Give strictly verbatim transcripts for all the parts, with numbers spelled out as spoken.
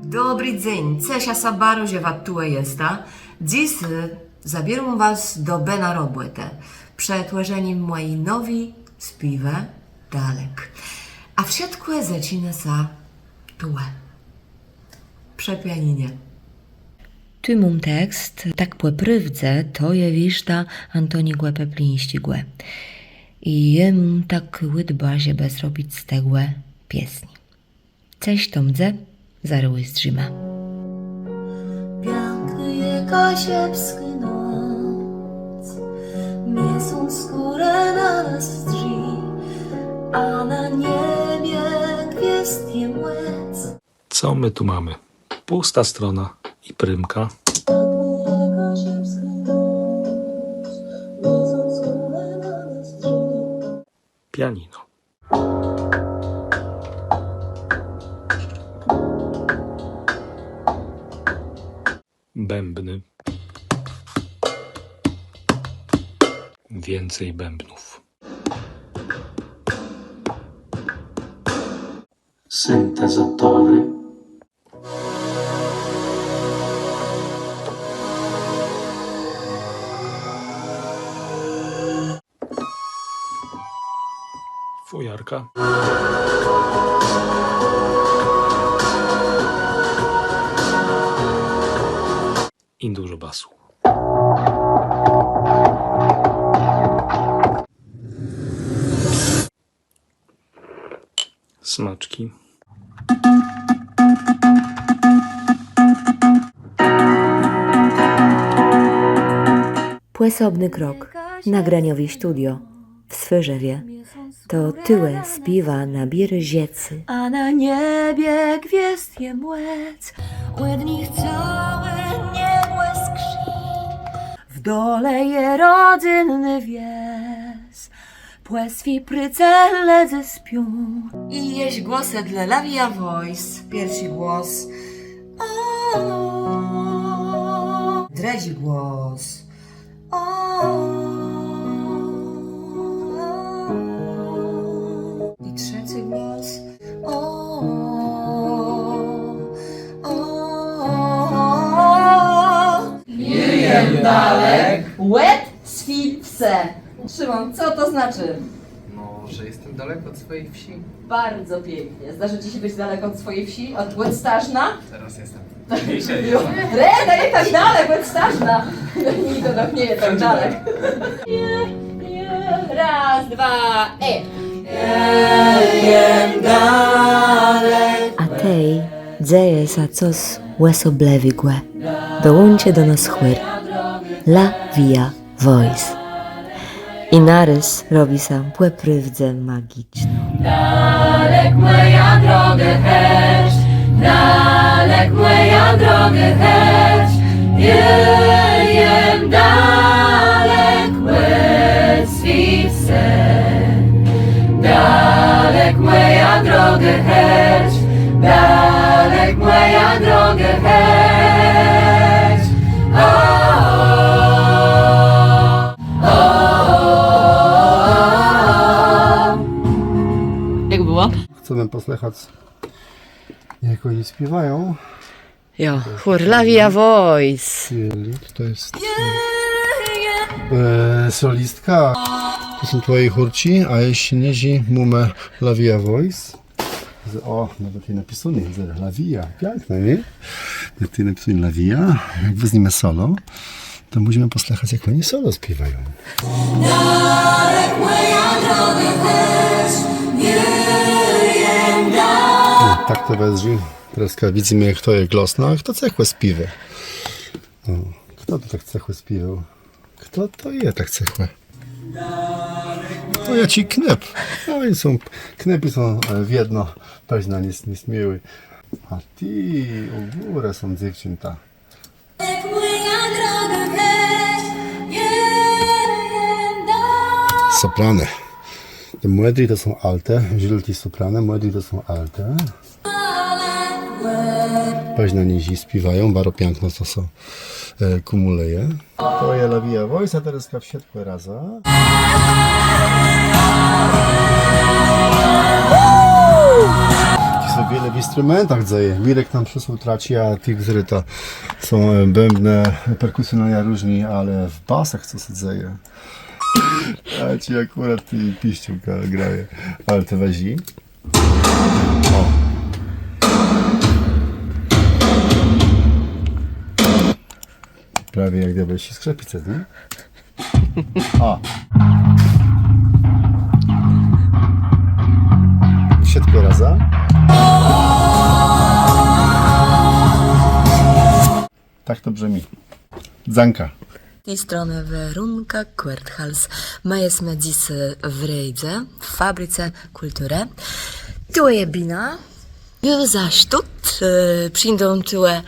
Dobri dzéń, ceszã sã baro, że wa tuwò jesta. Dzys, e, zabiéróm was do bëna robòtë przë twòrzenim mòji nowi spiéwë Dalek. A wszëtkò zaczinô sã tuwò. Przë pianinie. Tu móm tekst, tak pò prôwdze to je wiérzta Antonigò Peplińsczégò. I jô móm tak ùdbã, żebë zrobic z tegò piesniã. Cëż to mdze, zarô ùzdrzimë. Piãknô je kaszëbskô noc, miesąc skórë na nas zdrzi, a na niebie gwiôzd je mòc. Co my tu mamy? Pusta strona i prymka. Pianino. Bębny. Więcej bębnów. Syntezatory. Fujarka. I dużo basu. Smaczki. Pòsobny krok. Nagraniowé studio w Swôrzewie. To tuwò spiéwô Nabiér Żëcô. A na niebie gwiôzd je mòc, òd nich całé niebò skrzi. W dole je rodzynny wies. Pò swi prôcë lëdze spią. I jesz głosë dlô La Via Voice. Pierszi głos. O. Drëdżi głos. O. I trzecy głos. O. O. Jô jem dalek òd swi wsë. Szymon, co to znaczy? No, że jestem daleko od swojej wsi. Bardzo pięknie. Zdarzy ci się być daleko od swojej wsi? Od, od Starzna? Teraz jestem. Re, to je tak dalek, òd Starzna. Nick, to nie je tak dalek. Raz, dwa, e. A tej dzeje sã cos òsoblëwégò. Dołączi do nas chór La Via Voice. I narôz robi sã pò prôwdze magiczno. Dalek, mòja drogô chëcz, dalek, mòja drogô chëcz, jô jem dalek òd swi wsë. Dalek, mòja drogô chëcz, dalek, mòja drogô chëcz. O, o, o. Jak było? Chcemy posłuchać, jak oni śpiewają. Jo, chór La Via Voice. Czyli to jest, e, solistka. To są twoje chórki, a jeszcze niżej mamy La Via Voice. Z-, o, nawet je napisane, że La Via. Piękne, nie? Jak tutaj napisane La Via, jak weźmiemy solo, to możemy posłuchać, jak oni solo śpiewają. O, tak to wyzdrzi. Terôzka widzymë, chto je głosny, a chto cëchò spiéwô. Ò, chto to tak cëchò spiéwôł? Chto to je tak cëchò? To jaczi knôp. No i są, knôpi są, e, wiedno përznã nies-, niesmiôłi. A tu ù górë są dzéwczãta. Sopranë. Te mòdré to są altë, żôłté sopranë, mòdré to są altë. Përznã niżi spiéwają, baro piãkno to sã, e, kùmùlëje. To je La Via Voice, a terôzka wszëtkò razã. Taczé Wiele w instrumentach dzeje. Mirek tam przëszedł, traci, a ti wzrëta. Są, e, bębnë, perkusje, no, ja różni, ale w basach co sã dzeje? A ci akurat i piszczałka graje. Ale to weź i... O. Prawie jak diabelsczé skrzëpice, nié? O. Wszëtkò razã. Tak to brzëmi. Dzãka. Z ti stronë Werónka Kwerthals. Më jesmë dzys w Rédze, w Fabrice Kùlturë. Tu je bina. Ju za sztót, e, przińdą tuwò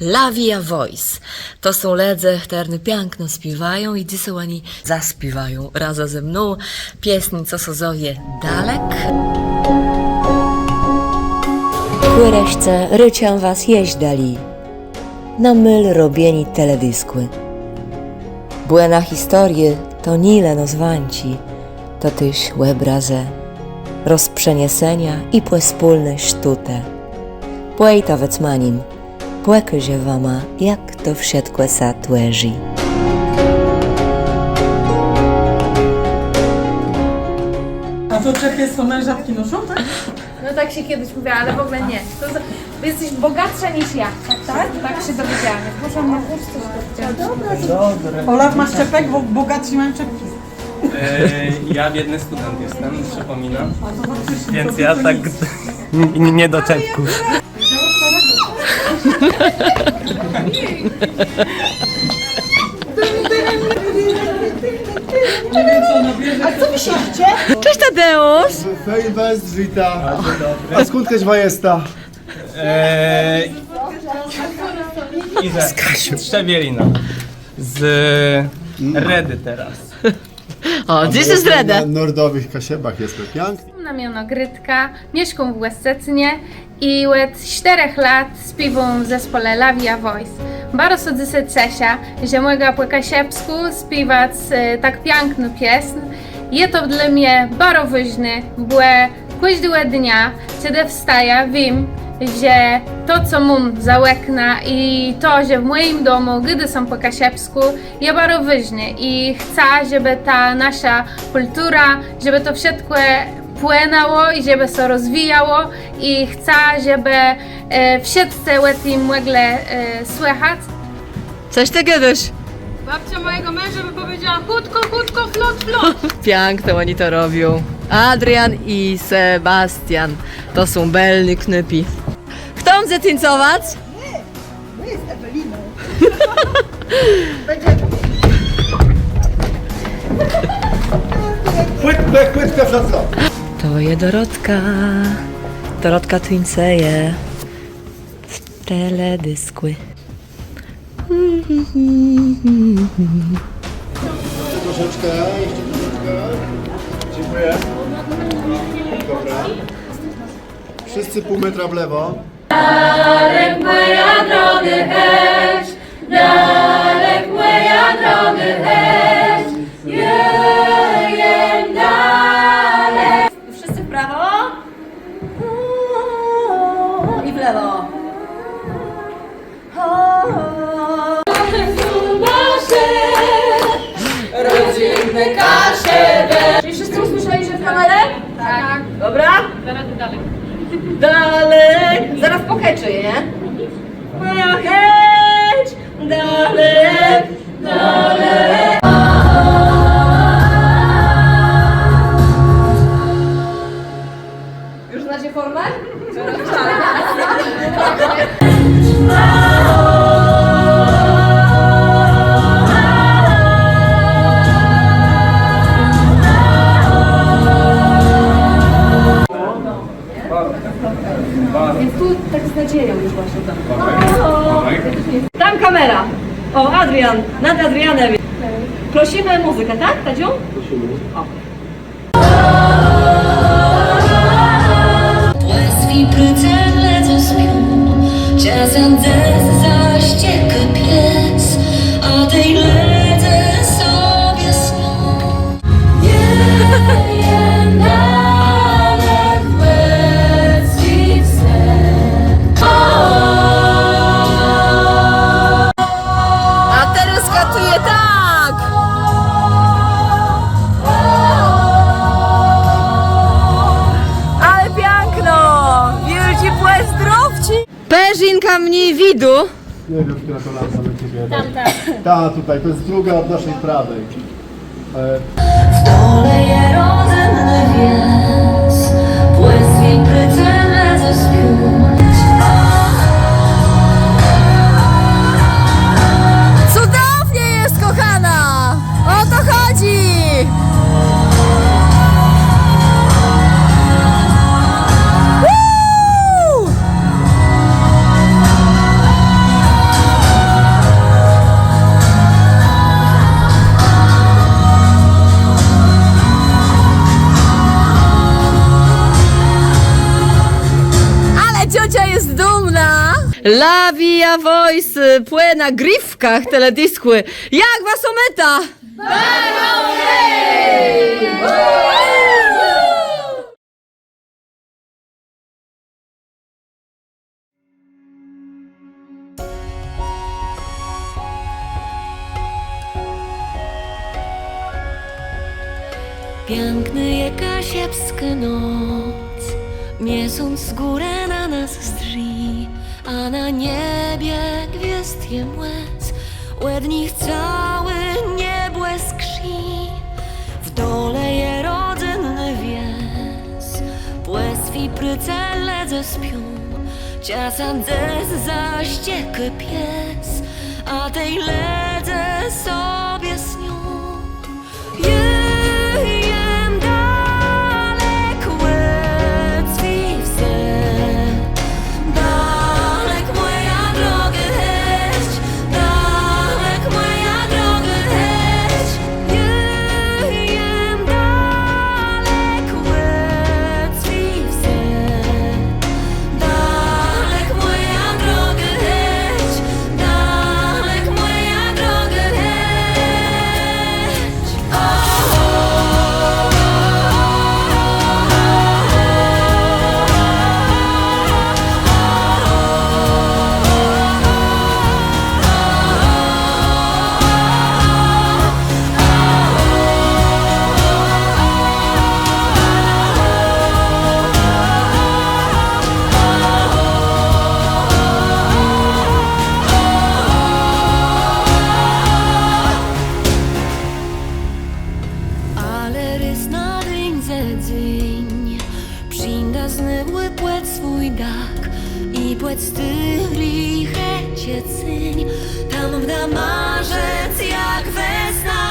Lavia Voice. To są lëdze, chtërny piãkno spiéwają i dzysô òni zaspiéwają razã ze mną piesniã, co sã zowie Dalek. Kùreszce rôczã was jesz dali na môl robienié telediskù. Bò na historie to nié le nazwãczi, to téż òbrazë, rozprzeniesenia i pòspólné sztótë. Pòjta, wëcmanim, pòkôżã wama, jak to wszëtkò sã twòrzi. A to czepie, co mężatki noszą, tak? No tak się kiedyś mówiła, ale w ogóle nie. To, to, wy jesteś bogatsza niż ja. Tak, tak? Tak się dowiedziałam. Jak poszłam na kurs, to się dowiedziałam. Olaf, masz czepek? Bo bogatsi mają czepki. E, ja biedny student jestem, przypominam. Więc ja tak nie, nie do czepków. A co wy siedzicie? Cześć, Tadeusz! Fejn, bez Zita. A skąd jesteś, wajesta? Eee, i ze Strzebielina. Z Redy teraz. Ò, this is Reda. Na nordowëch Kaszëbach jesmë piãkny. Móm na miono Grytka, mieszkóm w Òscëcënie i òd sztërzech lat spiéwóm w zespòle Lavia Voice. Baro sã dzysô ceszã, że mògã pò kaszëbskù spiéwac, e, tak piãkną piesń. Je to dlô mie baro wôżné, bò kòżdégò dnia, czedë wstôjã, wiém, że to, co móm za òknã i to, że w mòjim domù gôdô sã pò kaszëbskù, je baro wôżné i chcã, żebë ta naszô kùltura, żebë to wszëtkò płënãło i żebë sã rozwijało i chcã, żebë, e, wszëtcë ò tim mòglë, e, słëchac. Cos të gôdôsz? Babcia mojego męża by powiedziała: chutko, chutko, flot, flot. Piãkno òni to robią. Adrian i Sebastian. To są bëlny knôpi. Chto mdze tańcowac? Nie, my z Eweliną. Będzie. Chutko, chutko, flot, flot. To je Dorotka. Dorotka tańcëje w telediskù. Jeszcze troszeczkę, jeszcze troszeczkę. Dziękuję. Dobra. Wszyscy pół metra w lewo. Dalek, mòja drogô, chëcz, dalek, mòja drogô, chëcz, jô jem dalek. Wszyscy w prawo. I w lewo. Rodzinny Kaszëbë. Czyli wszyscy usłyszeli, że w kamerę? Tak. Dobra? Zaraz dalej. Dalej. Zaraz pò chëczi, nié? Pò chëcz. Dalej. Dalej. Już znacie formę? Więc tu tak z nadzieją już właśnie tam. Tam kamera. O, Adrian, nad Adrianem. Prosimy muzykę, tak, Tadziu? Prosimy. O. Pò swi prôcë lëdze spią, czasã dzes zaskrzëkô pies, a tej lëdze sobie snią. Nie jem dalek, chòc i w sen. Përzinkã mni widu. Nie wiem, która to lampa do ciebie. Tamta. Ta tutaj, to jest druga od naszej prawej. E, W dole je rodzynny wies, płeswi prycele ze spiąć. Cudownie jest, kochana! O to chodzi! Woo! Ale ciocia jest dumna! La Via Voice, y, pò nagrywkach teledisku. Jak wa sã môta? Piãknô je kaszëbskô noc, miesąc z górë na nas zdrzi, a na niebie gwiôzd je mòc, òd nich całé niebò skrzi. W dole je rodzynny wies, płeswi prycele ze spią, czasã dzes zaszczekô pies, a tej lëdze sobie snią. Jô jem dalek òd swi wsë, dalek mòja drogô chëcz, dalek mòja drogô chëcz. Jô jem dalek òd swi wsë, dalek mòja drogô chëcz, dalek mòja drogô chëcz. Ale rôz na dzéń za dzéń przińdã znôwù pòd swój dak i pòd stôré chëcze céń. Tam bãdã marzëc jak wesna